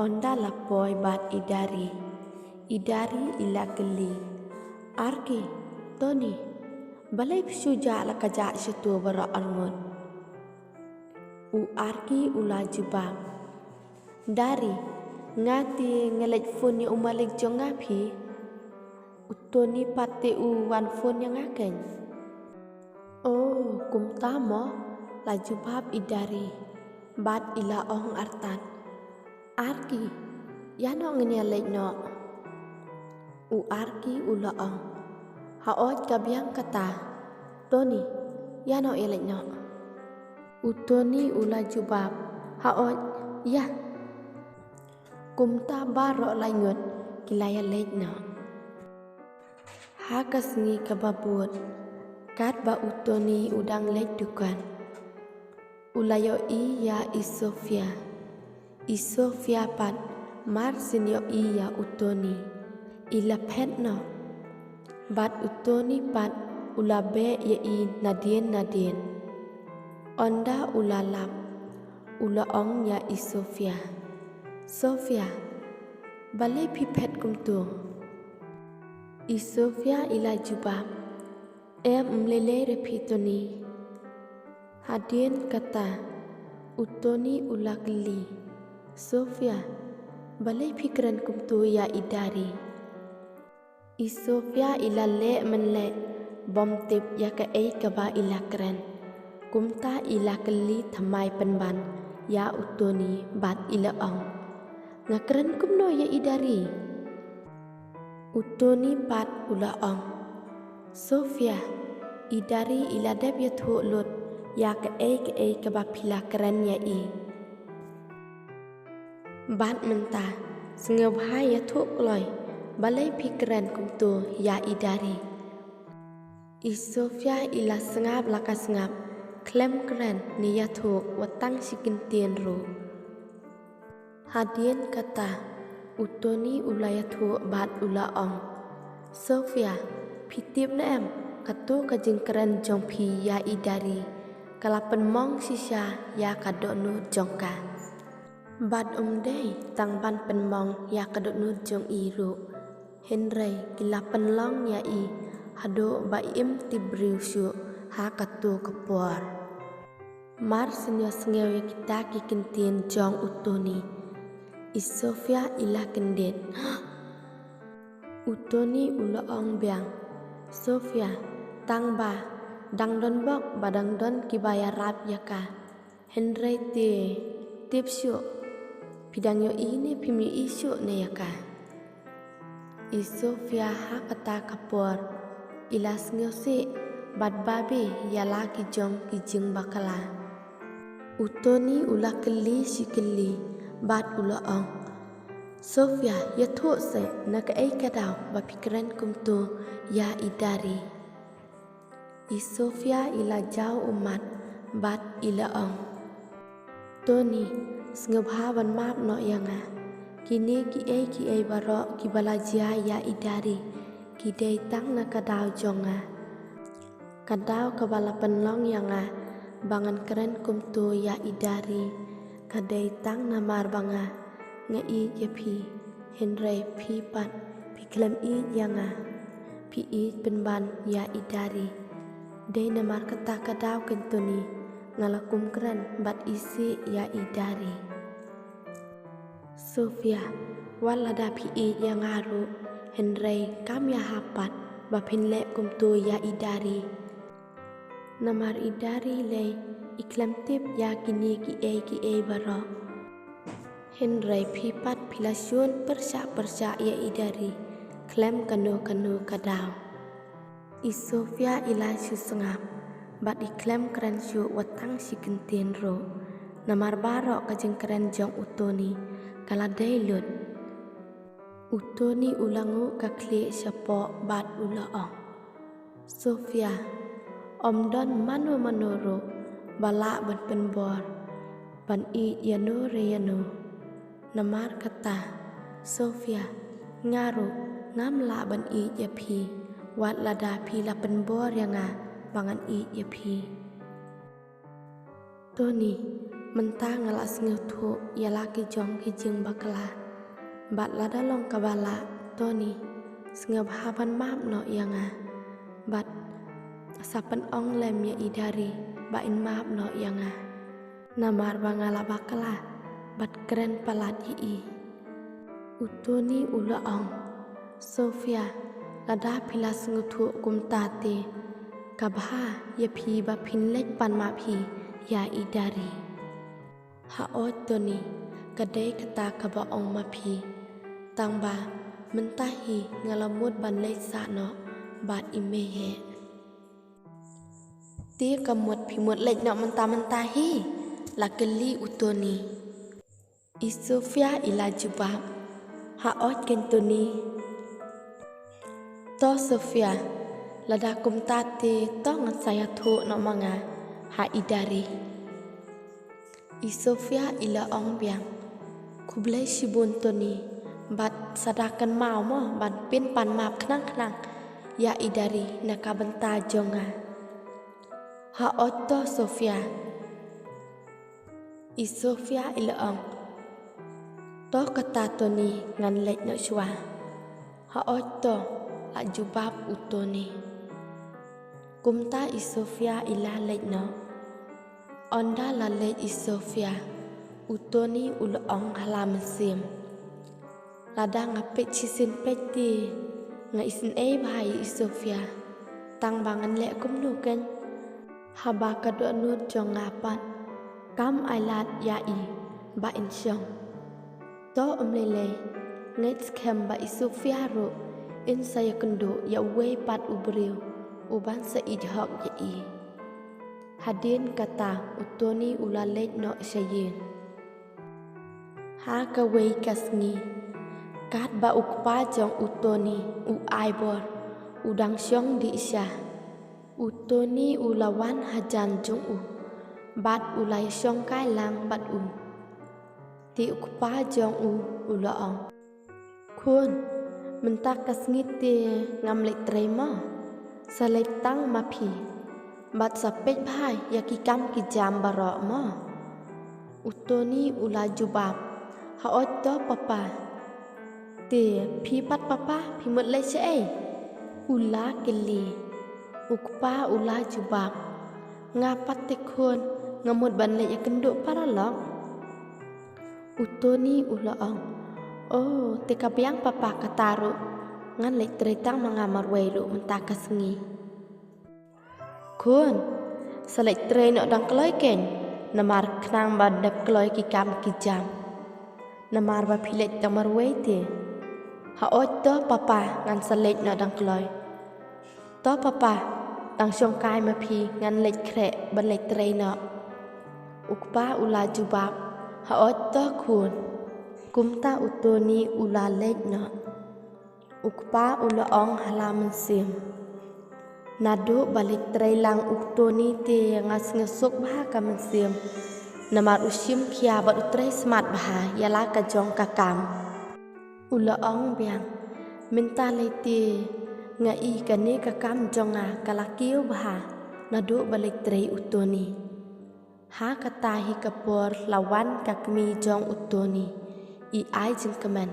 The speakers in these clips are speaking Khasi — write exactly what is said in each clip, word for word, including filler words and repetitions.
Ynda la poi bad i Dari, i Dari i la kylli, Arki, Tony, balei phi shu jah la ka jah shato baroh arngut? U Arki u la jubab, Dari, nga te nga leit phone ïa u malik jong nga phi. U Tony pat te u wan phone ïa nga keiñ. Oh, kumta mo, la jubab i Dari bad i la ong artat, Arki, ïa noh ngin ïa leit noh. U Arki u la ong, Haoid ka biang kata. Tony, ïa noh ïa leit noh. U Tony u la jubab, Haoid, ïa. Kumta baroh laingut ki la ïa leit noh. Ha ka sngi kaba bud, katba u Tony u dang leit dukan, u la ïohi ïa i Sofia. I Sofia pat, mar shen ïohi ïa u Tony, i la phet noh. Bad u Tony pat u la beh ïa i nadien nadien. Ynda u la lap, u la ong ïa i Sofia, Sofia, balei phi phet kumto? I Sofia i la jubab, Em, ym lei lei re phi Tony. Hadien kata, u Tony u la kylli, Sofia, balei phi kren kumto ïa i Dari? I Sofia i la leh mynleh bym tip ïa kaei kaba i la kren. Kumta i la kylli thymmai pynban ïa u Tony bad i la ong, Nga kren kumno ïa i Dari? U Tony pat u la ong, Sofia, i Dari i la dep ïathuh lut ïa kaei kaei kaba phi la kren ïa i. Bad mynta, sngewbha ïathuh kloi, balei phi kren kumto ïa i Dari? I Sofia i la sngap la ka sngap, khlem kren ne ïathuh wat tang shi kyntien ruh. Hadien kata, u Tony u la ïathuh bad u la ong, Sofia, phi tip ne em, kato ka jingkren jong phi ïa i Dari ka la pynmong shisha ïa ka dohnud jong ka. Bad ym dei tang ban pynmong ïa ka dohnud jong i ruh, hynrei ki la pynlong ïa i haduh ba im tip briew shuh ha kato ka por. Mar shen ïohsngew ïa kita ki kyntien jong u Tony, i Sofia i la kyndit. U Tony u la ong biang, Sofia, tang ba dang don bok ba dang don kiba ïarap ïa ka. Hynrei te, tip shuh, phi dang ïohi ne phim ïohi shuh ne ïa ka? I Sofia ha kata ka por i la sngewsih bad babe ïa la ki jong ki jingbakla. U Tony u la kylli shi kylli bad u la ong, Sofia, ïathuh seh, na kaei ka daw ba phi kren kumto ïa i Dari? I Sofia i la jaw ummat bad i la ong, Tony, sngewbha ban map noh ïa nga. Kine kiei kiei baroh kiba la jia ïa i Dari ki dei tang na ka daw jong nga. Ka daw kaba la pynlong ïa nga ba ngan kren kumto ïa i Dari ka dei tang namar ba nga, nga ïeit ïa phi. Hynrei phi pat phi khlem ïeit ïa nga. Phi ïeit pynban ïa i Dari. Dei namar kata ka daw keiñ Tony nga la kum kren bad isih ïa i Dari. Sofia, wat lada phi ïeit ïa nga ruh, hynrei kam ïahap pat ba phin leh kumto ïa i Dari. Namar i Dari lei i khlem tip ïa kine kiei kiei baroh. Hynrei phi pat phi la shun pyrshah pyrshah ïa i Dari khlem kano kano ka daw. I Sofia i la shu sngap bad i khlem kren shuh wat tang shi kyntien ruh. Namar baroh ka jingkren jong u Tony ka la dei lut. U Tony u la nguh ka khlieh shapoh bad u la ong, Sofia, ym don mano mano ruh ba lah ban pynbor ban ïeit ïano re ïano. Namar kata, Sofia, nga ruh ngam lah ban ïeit ïa phi wat lada phi la pynbor ïa nga ba ngan ïeit ïa phi. Tony, Mynta nga la sngewthuh ïa la ki jong ki jingbakla. Bad lada long kaba lah, Tony, sngewbha ban map noh ïa nga. Bad sa pynong lem ïa i Dari ba in map noh ïa nga. Namar ba nga la bakla bad kren palat ïa i. U Tony u la ong, Sofia, lada phi la sngewthuh kumta te, ka bha ïa phi ba phin leit pan map hi ïa i Dari. Haoid Tony, ka dei kata kaba ong ma phi. Tang ba mynta hi nga la mut ban leit sah noh bad i mei heh. Te ka mut phi mut leit noh mynta mynta hi? La kylli u Tony. I Sofia i la jubab, haoid keiñ Tony. To Sofia, lada kumta te to ngan sa ïathuh noh ma nga ha i Dari. I Sofia i la ong biang, khublei shibun Tony, bad sa da kynmaw mo ban pynpan map khnang khnang ïa i Dari na ka bynta jong nga. Haoid to Sofia. I Sofia i la ong, to kata Tony, ngan leit noh shuwa. Haoid to, la jubab u Tony. Kumta i Sofia i la leit noh. Ynda la leit i Sofia, u Tony u la ong ha la mynsiem, lada nga peit shisien peit te, nga isynei bha ïa i Sofia. Tang ba ngan leh kumno keiñ, haba ka dohnud jong nga pat kam ailad ïa i ba in shong. To ym lei lei, ngeit skhem ba i Sofia ruh in sa ïakynduh ïa uwei pat u briew uban sa ïeit hok ïa i. Hadien kata u Tony u la leit noh sha ïing. Ha kawei ka sngi, katba u kpa jong u Tony, u Aibor, u dang shong dih sha, u Tony u la wan hajan jong u bad u la ïashong kai lang bad u. Te u kpa jong u u la ong, khun, mynta ka sngi te ngam leit trei mo, sa leit tang ma phi bad sa peit bha ïa ki kam ki jam baroh mo. U Tony u la jubab, haoid to papa. Te phi pat papa, phi mut leit shaei? U la kylli. U kpa u la jubab, nga pat te khun, nga mut ban leit ïakynduh paralok. U Tony u la ong, o, te ka biang papa kata ruh, ngan leit trei tang ma nga marwei ruh mynta ka sngi. Khun, sa leit trei noh dang kloi keiñ, namar khnang ban dep kloi ki kam ki jam. Namar ba phi leit tang marwei te. Haoid to papa, ngan sa leit noh dang kloi. To papa, dang shong kai ma phi, ngan leit khreh ban leit trei noh. U kpa u la jubab, haoid to khun. Kumta u Tony u la leit noh. U kpa u la ong ha la mynsiem, naduh ba leit trei lang u Tony te nga sngewsuk bha ka mynsiem. Namar u shim khia bad u trei smat bha ïa la ka jong ka kam. U la ong biang, mynta lei te nga i kane ka kam jong nga ka la kiew bha naduh ba leit trei u Tony. Ha kata hi ka por la wan ka kmie jong u Tony, i ai jingkmen.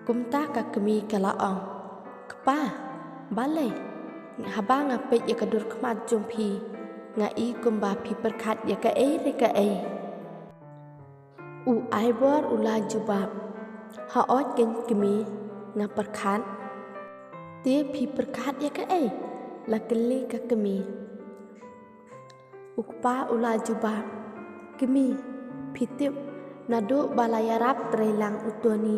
Kumta ka kmie ka la ong, kpa, balei haba nga peit ïa ka dur khmat jong phi, nga i kumba phi pyrkhat ïa kaei re kaei. U Aibor u la jubab, haoid keiñ kmie, nga pyrkhat. Te phi pyrkhat ïa kaei? La kylli ka kmie. U kpa u la jubab, kmie, phi tip, naduh ba la ïarap trei lang u Tony,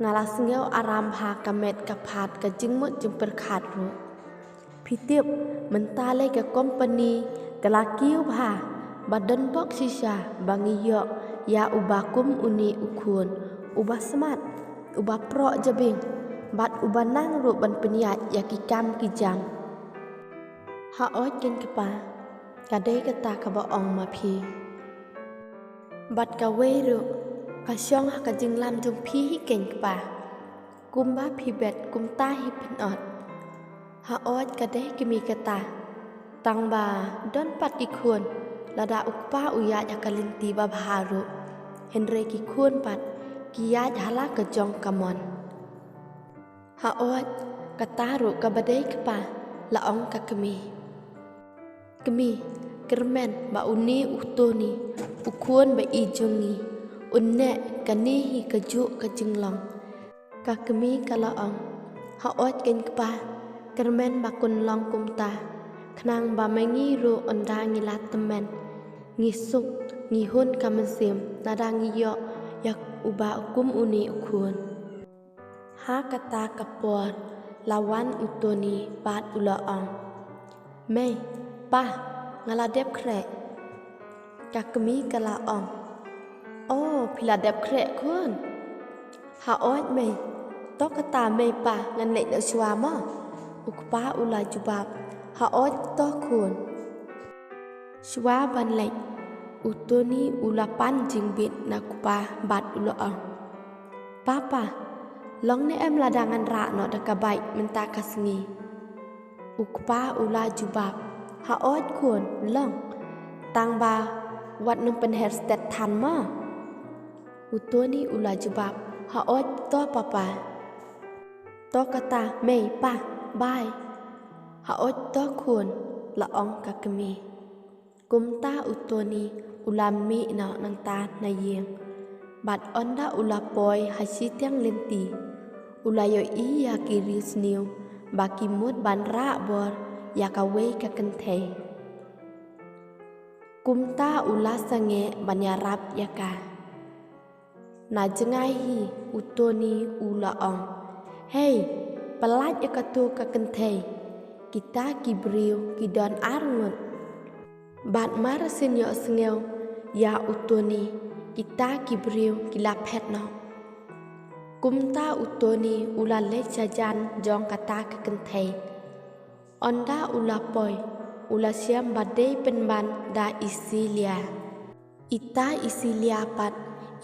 nga la sngew aram bha ka met ka phad ka jingmut jingpyrkhat ruh. Phi tip, mynta lei ka kompani ka la kiew bha, ba don bok shisha ba ngi ïoh ïa uba kum une u khun, uba smat, uba proh jabieng, bad uba nang ruh ban pynïaid ïa ki kam ki jam. Haoid keiñ kpa, ka dei kata kaba ong ma phi. Bad kawei ruh ka shong ha ka jinglam jong phi hi keiñ kpa. Kumba phi bet kumta hi phin ot. Haoid ka dei kmie kata. Tang ba don pat ki khun Lada u kpa u ïaid ha ka lynti babha ruh, hynrei ki khun pat ki ïaid ha la ka jong ka mon. Haoid, kata ruh kaba dei kpa, la ong ka kmie. Kmie, kyrmen ba une u Tony, u khun ba-ïeit jong ngi, un neh kane hi kajuh ka jinglong. Ka kmie ka la ong, haoid keiñ kpa, kyrmen ba kun long kumta, khnang ba ma ngi ruh ynda ngi la tymmen, ngi suk, ngi hun ka mynsiem, lada ngi ïoh ïa uba kum une u khun. Ha kata ka por, la wan u Tony bad u la ong, mei, pa, nga la dep khreh. Ka kmie ka la ong, o, phi la dep khreh khun. Haoid mei, to kata mei pa ngan leit noh shuwa mo. U kpa u la jubab, haoid to khun. Shuwa ban leit, u Tony u la pan jingbit na u kpa bad u la ong, papa, long ne em lada ngan rah noh da ka bike mynta ka sngi? U kpa u la jubab, haoid khun, long, tang ba wat nym pynher stet than mo. U Tony u la jubab, haoid to papa. To kata mei pa, bye. Haoid to khun, la ong ka kmie. Kumta u Tony u la mih noh nangta na ïing. Bad ynda u la poi ha shiteng lynti, u la ïohi ïa ki riewsniew ba ki mut ban rah bor ïa kawei ka kynthei. Kumta u la sangeh ban ïarap ïa ka. Na jngai hi u Tony u la ong, hei, pyllait ïa kato ka kynthei. Kita ki briew ki don arngut. Bad mar shen ïohsngew ïa u Tony, kita ki briew ki la phet noh. Kumta u Tony u la leit shajan jong kata ka kynthei. Ynda u la poi, u la shem ba dei pynban da i Celia. Ita i Celia pat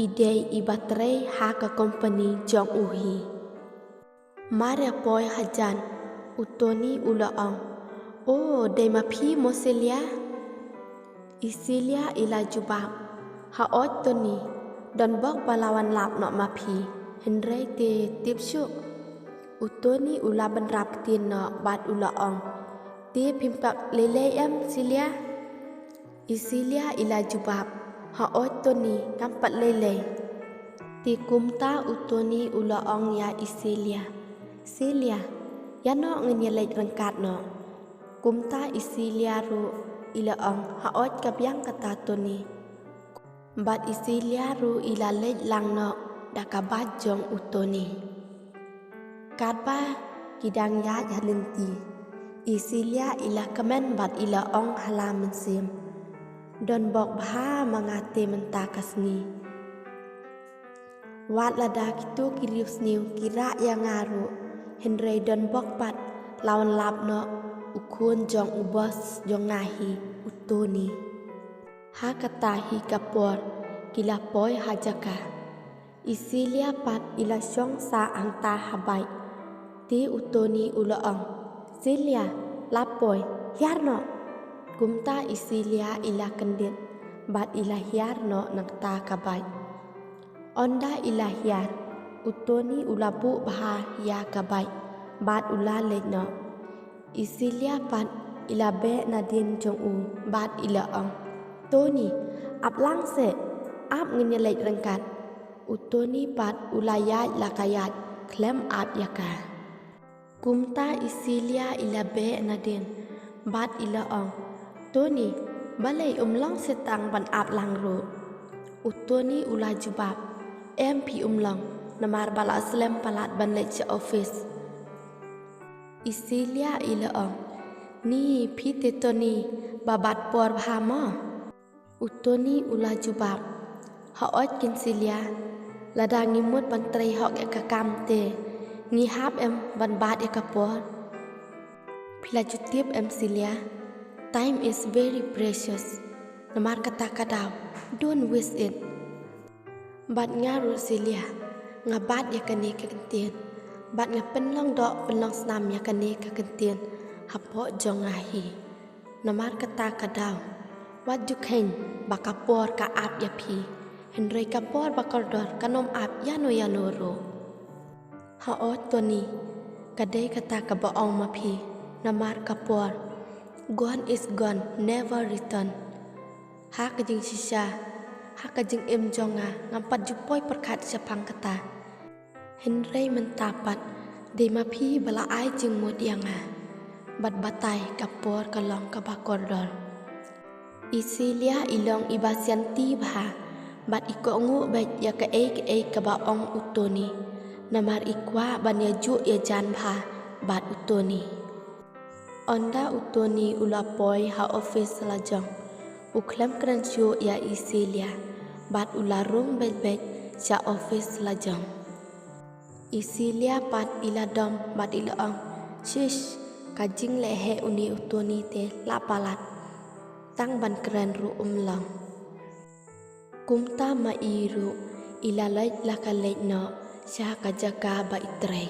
i dei iba trei ha ka kompani jong u hi. Mar ïa poi hajan, u Tony u la ong, o, dei ma phi mo Celia? I Celia i la jubab, haoid Tony, don bok ba la wan lap noh ma phi, hynrei te tip shuh. U Tony u la bynrap ktien noh bad u la ong, te phim pat lei lei em Celia? I Celia i la jubab, haoid Tony, ngam pat lei lei. Te kumta u Tony u la ong ïa i Celia, Celia, ïa noh ngin ïa leit ryngkat noh. Kumta i Celia ruh i la ong, haoid ka biang kata Tony. Bad i Celia ruh i la leit lang noh da ka bike jong u Tony. Katba ki dang ïaid ha lynti, i Celia i la kmen bad i la ong ha la mynsiem, don bok bha ma nga te mynta ka sngi. Wat lada kito ki riewsniew ki rah ïa nga ruh, hynrei don bok pat la wan lap noh u khun jong u boss jong nga hi, u Tony. Ha kata hi ka por ki la poi ha jaka. I Celia pat i la shong sah hangta ha bike. Te u Tony u la ong, Celia, la poi, hiar noh. Kumta i Celia i la kyndit bad i la hiar noh nangta ka bike. Ynda i la hiar, u Tony u la buh bha ïa ka bike bad u la leit noh. I Celia pat i la beh nadien jong u bad i la ong, Tony, ap lang seh, ap ngin ïa leit ryngkat. U Tony pat u la ïaid la ka ïaid khlem ap ïa ka. Kumta i Celia i la beh nadien bad i la ong, Tony, balei um long seh tang ban ap lang ruh? U Tony u la jubab, em phi um long, namar ba la slem palat ban leit sha office. I Celia i la ong, ni phi te Tony ba bat por bha mo? U Tony u la jubab, haoid keiñ Celia, lada ngi mut ban trei hok ïa ka kam te ngi hap em ban bat ïa ka por? Phi la ju tip em Celia, time is very precious. Namar kata ka daw, don't waste it. Bad nga ruh Celia, nga bat ïa kane ka kyntien. Bad nga pynlong doh pynlong snam ïa kane ka kyntien hapoh jong nga hi. Namar kata ka daw, Wat ju kheiñ ba ka por ka ap ïa phi, hynrei ka por ba kordor kan ym ap ïano ïano ruh. Ha, oh Tony, ka dei kata kaba ong ma phi, namar ka por, gone is gone, never return. Ha ka jingshisha, ha ka jingim jong nga, ngam pat ju poi pyrkhat shaphang kata. Hynrei mynta pat, dei ma phi ba la ai jingmut ïa nga. Bad batai ka por ka long kaba kordor. I Celia i long iba sianti bha, bad i kohnguh beit ïa kaei kaei kaba ong u Tony. Namar i kwah ban ïajuh ïajan bha bad u Tony. Ynda u Tony u la poi ha office la jong, u khlem kren shuh ïa i Celia, bad u la rung beit beit sha office la jong. I Celia pat i la dom bad i la ong, "Shish, ka jingleh heh une u Tony te la palat. Tang ban kren ruh um long." Kumta ma i ruh, i la leit la ka leit noh sha ka jaka ba i trei.